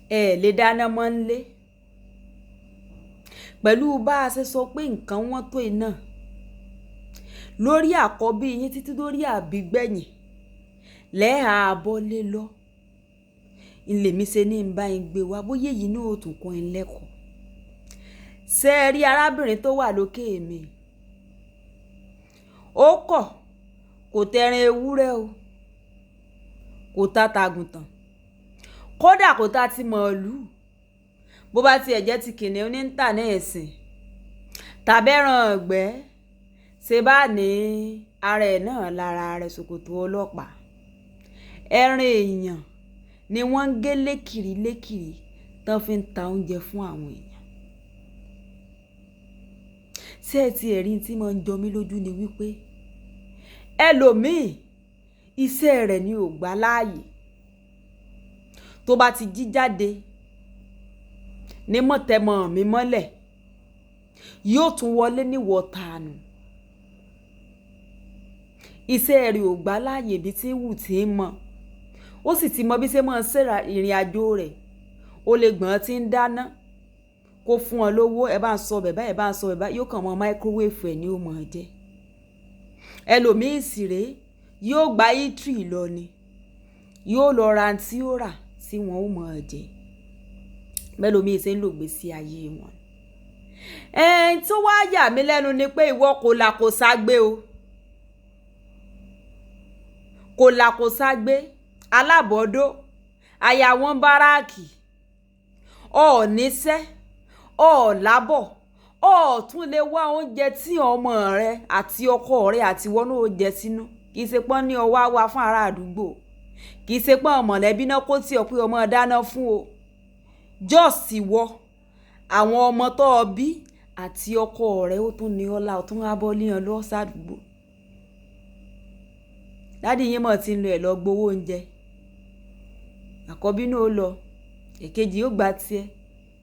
Ẹ lè dáná mọ́ nílé. Pẹ̀lú bá a ṣe sọ pé nǹkan wọ́n tó iná lórí àkọ́bí yín títí dórí àbígbẹ̀yìn lẹ́hà abọ́lé lọ. Ńlẹ̀mí ṣe ní ń bá yín gbé wá bóyá èyí náà ó tún kọ́ yín lẹ́kọ̀ọ́. Ṣé ẹ rí arábìnrin tó wà lókè mi? Ó kọ̀, kò tẹran ewúrẹ́ o, kò ta tàgùntàn, kódà kò ta ti màlúù. Bó bá tiẹ̀ jẹ́ ti kìnìún ní ń tà ní ìsìn tàbẹ́ran ọ̀gbẹ́, ṣe bá ní ara ẹ̀ náà lára rẹ̀ ṣòkòtò ọlọ́pàá. Ẹran èèyàn ni wọ́n ń gé lékìrí lékìrí tán fi ń ta oúnjẹ fún àwọn èèyàn. Ṣé ẹ ti ẹ̀ rí tí máa ń jọ mí lójú ni wípé ẹlòmíì iṣẹ́ rẹ̀ ni ò gbà láàyè. Tó bá ti jí jáde ní mọ̀tẹ́mọ̀ mi mọ́lẹ̀, yóò tún wọlé ní wọ̀tànù. Iṣẹ́ rẹ̀ ò gbà láàyè bí tí wù tí ń mọ̀. Ó sì ti mọ bí ṣe máa ń ṣe ìrìn àjò rẹ̀. Ó lè gbọ́n tí ń dáná kó fún ọ lówó, ẹ bá ń sọ bẹ̀ báyìí, ẹ bá ń sọ bẹ̀ báyìí, yóò kàn mọ́ microwave ẹ̀ ní ó mọ̀ jẹ. Ẹlòmíì sì rèé, yóò gba eatery lọ ni. Yóò lọ ra ohun tí ó rà tí wọ́n ó mọ̀ jẹ. Bẹ́lòmíì ṣe ń lò gbèsè ayé wọn. Ẹn tó wá yà mí lẹ́nu ni pé ìwọ kò là kò ságbé o. Kò là kò ságbé, alábọ̀dọ́, aya wọn báráàkì, o ò níṣẹ́, o ò lábọ̀, o ò tún lè wá oúnjẹ tí ọmọ rẹ àti ọkọ rẹ àti ìwọ náà ó jẹ sínú. Kì í ṣe pọ́n ní ọwọ́ wá fún ará àdúgbò. Kì í ṣe pọ́n mọ̀lẹ́bí náà kó tí ọ pé ọmọ dáná fún o. Just ìwọ, àwọn ọmọ tó o bí àti ọkọ rẹ ó tún ní ọlá, ó tún wá bọ́ lé wọn lọ sádùúgbò. Dádì yín mọ̀ tí ń lọ ẹ̀ lọ gbowó oúnjẹ. Àkọ́bí náà ó lọ, èkejì ó gba tiẹ̀,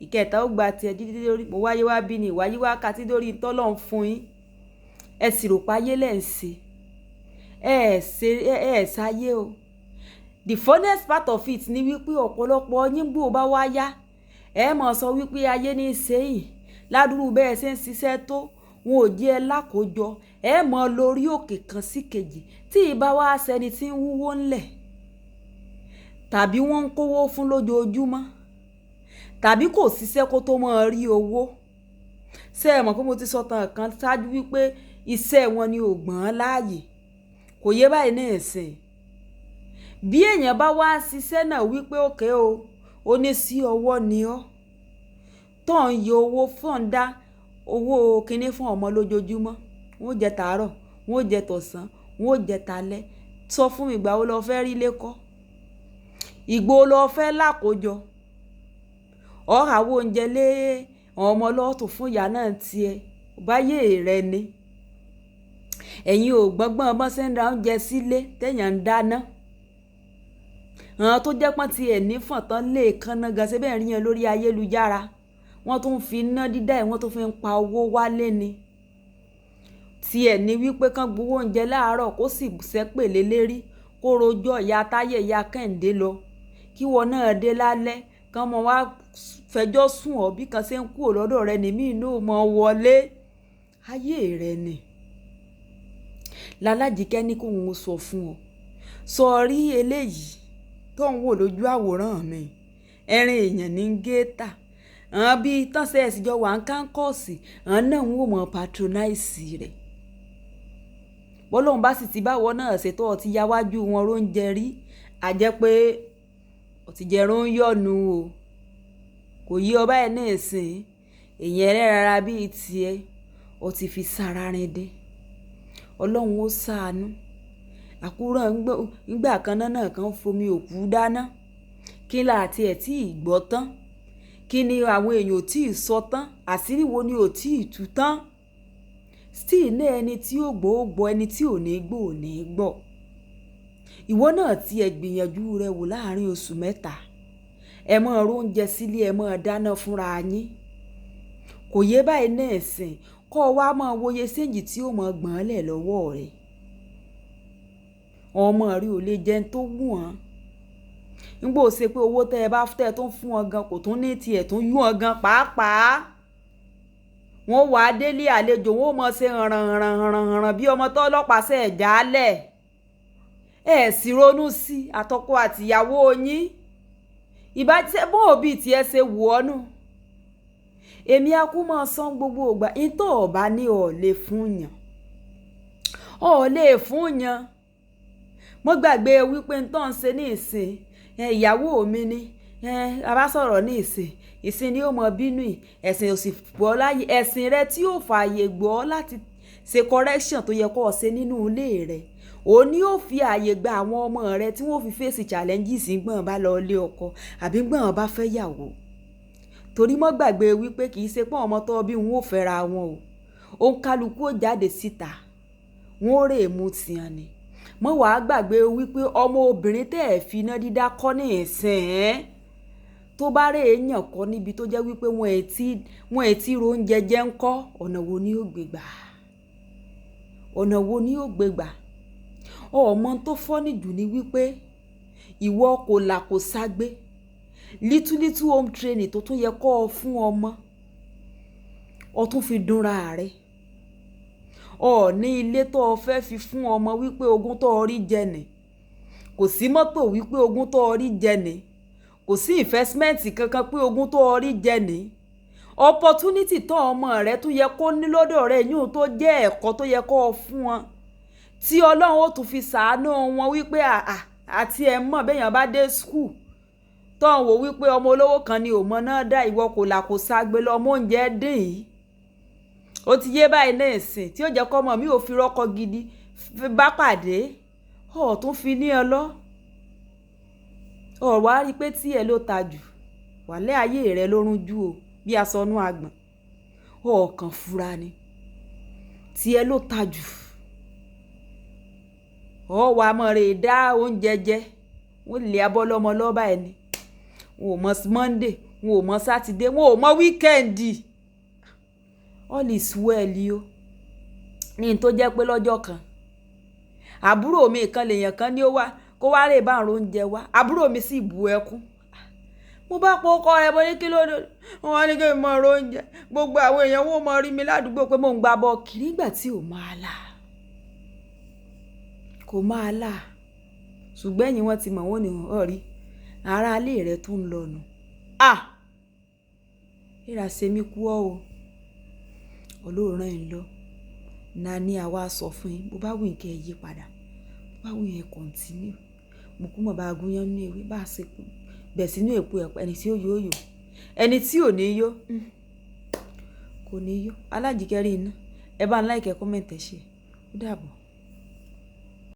ìkẹta ó gba tiẹ̀ títí dórí mo wáyé wá bí ni ìwáyé wá ka títí dórí tọ́lọ́run fún yín. Ẹ sì rò páyé lẹ̀ ń ṣe. Ẹ ṣe, ẹ ṣayé o. The funniest part of it ni wípé ọ̀pọ̀lọpọ̀ yín bó bá wá yá, ẹ mọ̀ sọ wípé ayé ní í ṣe yín. Ládùrú bẹ́ẹ̀ ṣe ń ṣiṣẹ́ tó, wọn ò jẹ́ ẹ lákòjọ. Ẹ mọ̀ lórí òkè kan sí kejì tí ì bá wá ṣẹni tí ń wúwo ńlẹ̀ tàbí wọ́n ń kówó fún lójoojúmọ́ tàbí kò ṣiṣẹ́ kó tó máa rí owó. Ṣé ẹ mọ̀ pé mo ti sọ tán kan ṣáájú wípé iṣẹ́ wọn ni ò gbọ́n láàyè. Kò yé báyìí ní ìsìn. Bí èèyàn bá wá ń ṣiṣẹ́ náà wípé òkè o, ó ní sí ọwọ́ ni ọ́. Tó ń yọ owó fún ń dá owó kíní fún ọmọ lójoojúmọ́. Wọ́n ó jẹ tàárọ̀, wọ́n ó jẹ tọ̀sán, wọ́n ó jẹ talẹ́. Sọ fún mi ìgbà wo lo fẹ́ rí ilé kọ́? Ìgbò lo fẹ́ lákòjọ? Ó ra owó oúnjẹ lé àwọn ọmọ lọ́tò fún ìyá náà tiẹ̀. Báyé rẹ ni. Ẹ̀yin ò gbọ́ngbọ́n bọ́n ṣe ń ra oúnjẹ sílé tẹ̀yàn ń dáná. Àwọn tó jẹ́ pọ́n ti ẹ̀ ní fọ̀n tán lè kanna gan ṣe bẹ́ẹ̀ rí yẹn lórí ayélujára. Wọ́n tún ń fi iná dídá ẹ̀, wọ́n tún fi ń pa owó wálé ni. Tí ẹ̀ ní wípé kán gbowó oúnjẹ láàárọ̀ kó sì ṣépè lé lérí, kó rojọ́ ìyá Táyé, ìyá Kẹ́hìndé lọ. Kí wọ́n náà dé lálẹ́, kán mọ wá fẹjọ́ sùn ọ́ bí kan ṣe ń kúrò lọ́dọ̀ rẹ ní mí inú mọ wọlé. Ayé rẹ ni. Lálájikẹ́ ní kó ń sọ fún ọ. Sọ rí eléyìí tó ń wò lójú àwòrán mi. Ẹran èèyàn ní ń gé tà. Àwọn bí tán ṣe ẹ̀sìn jọ wà ń kánkọ̀sì, àwọn náà ń wò mọ́ patronize rẹ̀. Bọ́lọ́hun bá sì ti bá ìwọ náà ṣe tó ọ ti ya wájú wọn róúnjẹ rí, a jẹ́ pé ó ti jẹrun ń yọ̀nù o. Kò yé ọ báyìí ní ìsìn. Èèyàn ẹlẹ́ran ara bí i tiẹ̀, ó ti fi sára rin dín. Ọlọ́run ó ṣàánú. Àkúrà ńgbà kan náà kan fomi òkú dáná. Kí là tí ẹ tí ì gbọ́ tán? Kí ni àwọn èèyàn ò tí ì sọ tán? Àṣírí wo ni ò tí ì tú tán? Still náà ẹni tí ó gbọ́ ó gbọ́, ẹni tí ò ní gbọ́ ò ní gbọ́. Ìwọ náà tí ẹ gbìyànjú rẹ wò láàárín oṣù mẹ́ta. Ẹ máa ró oúnjẹ sílé, ẹ máa dáná fúnra yín. Kò yé báyìí ní ìsìn. Kọ́ wa máa wòye séǹjì tí ó mọ̀ gbọ́n lẹ̀ lọ́wọ́ rẹ. Ọmọ rẹ ò lè jẹun tó wù wọ́n. Nígbà ó ṣe pé owó tẹ́ ẹ bá tẹ́ ẹ tó ń fún wọn gan kò tún ní tiẹ̀ tún yún wọn gan pàápàá. Wọ́n wà á délé àlejò, wọ́n mọ̀ ṣe hànràn bí ọmọ tó ọlọ́pàá ṣe ẹ̀ jálẹ̀. Ẹ sì ronú sí àtọkọ àtìyàwó yín. Ìbá bó òbí tiẹ̀ ṣe wù ọ́ nù. Èmi a kú máa san gbogbo ìgbà. N tó ò bá ní ò lè fún yàn. Ò lè fún yàn. Mo gbàgbé wípé n tó ń ṣe ní ìsìn, ìyàwó mi ni. A bá sọ̀rọ̀ ní ìsìn, ìsìn ni ó mọ bínú yìí. Ẹ̀sìn ò sì gbọ́ láyé. Ẹ̀sìn rẹ tí yóò fààyè gbọ́ láti ṣe correction tó yẹ kó o ṣe nínú ilé rẹ. Òun ni ó fi ààyè gba àwọn ọmọ rẹ tí wọ́n fi face challenges gbọ̀n bá lọ ilé ọkọ àbí gbọ̀n bá fẹ́ ìyàwó. Torí mo gbàgbé wípé kì í ṣe pé ọmọ tó bí wọn ò fẹ́ra wọn o. Òǹkálukú ó jáde síta, wọn ó rè mú tiwọn ni. Mo wàá gbàgbé wípé ọmọ obìnrin tẹ́ ẹ fi iná dídá kọ́ ní ìsìn, tó bá rè èèyàn kọ́ níbi tó jẹ́ wípé wọ́n ẹ̀ tí ro oúnjẹ jẹ ń kọ́, ọ̀nà wo ni ó gbé gbà? Ọ̀nà wo ni ó gbé gbà? Ọmọ tó fọ́ ní jù ni wípé ìwọ kò là kò ságbé. Little little home training tó tún yẹ kó o fún ọmọ, o tún fi dúnra rẹ. O ní ilé tó o fẹ́ fi fún ọmọ wípé ogún tó o rí jẹ ni. Kò sí mọ́tò wípé ogún tó o rí jẹ ni. Kò sí investment kankan pé ogún tó o rí jẹ ni. Opportunity tó ọmọ rẹ tún yẹ kó ní lọ́dọ̀ rẹ yún tó jẹ́ ẹ̀kọ́ tó yẹ kó o fún wọn. Tí Ọlọ́run ó tún fi ṣàánú wọn wípé àti ẹ̀ mọ̀ bí èèyàn bá dé school. Tó ń wò wípé ọmọ olówó kan ni ò mọ̀ náà dá, ìwọ kò là kò ságbé lọ ọmọ oúnjẹ dín yìí. Ó ti yé báyìí ní ìsìn tí ó jẹ́ kó ọmọ mi ò fi rọ́kọ gidi bá pàdé. Ó tún fi ní ọ lọ. Ó wá rí pé tí ẹ ló ta jù, wàlẹ́ ayé rẹ ló rún jù o bí aṣọ inú àgbọ̀n. Ó kàn fura ni. Tí ẹ ló ta jù. Ó wá mọ̀ rè dá oúnjẹ jẹ. Wọ́n lé abọ́ lọ́mọ lọ́ báyìí ni. Wọn ò mọ̀ Monday, wọn ò mọ̀ Saturday, wọn ò mọ̀ weekend. All is well o. Ní n tó jẹ́ pé lọ́jọ́ kan, àbúrò mi kan lèèyàn kan ní ó wá kó wá rè bá ń ro oúnjẹ wá. Àbúrò mi sì bu ẹkún. Mo bá po ọkọ rẹ̀, mo ní kí ló dé? Wọ́n wá ní kí n mọ ro oúnjẹ. Gbogbo àwọn èèyàn wọ́n mọ rí mi ládùúgbò pé mò ń gba abọ́ kiri nígbà tí ò máa là. Kò máa là. Ṣùgbọ́n ẹ̀yin wọ́n ti mọ̀ wọ́n ní ọ̀ rí. Ará ilé rẹ tó ń lọ nù. À! Ríra ṣe mí kú ọ́ o. Ọlọ́run rán ẹ lọ. Na ní àwa sọ fún yín, bó bá wù yín kí ẹ yí padà, bó bá wù yín ẹ continue. Mo kú mọ̀ bá gúnyán nínú ewé, bá ṣe kú. Bẹ̀ sínú èpo ẹ̀pà, ẹni tí ó yó yó. Ẹni tí ò ní yó, kò ní yó. Alájíkẹ́ rí iná. Ẹ bá ń like, ẹ comment, ẹ share. Ó dàbọ̀.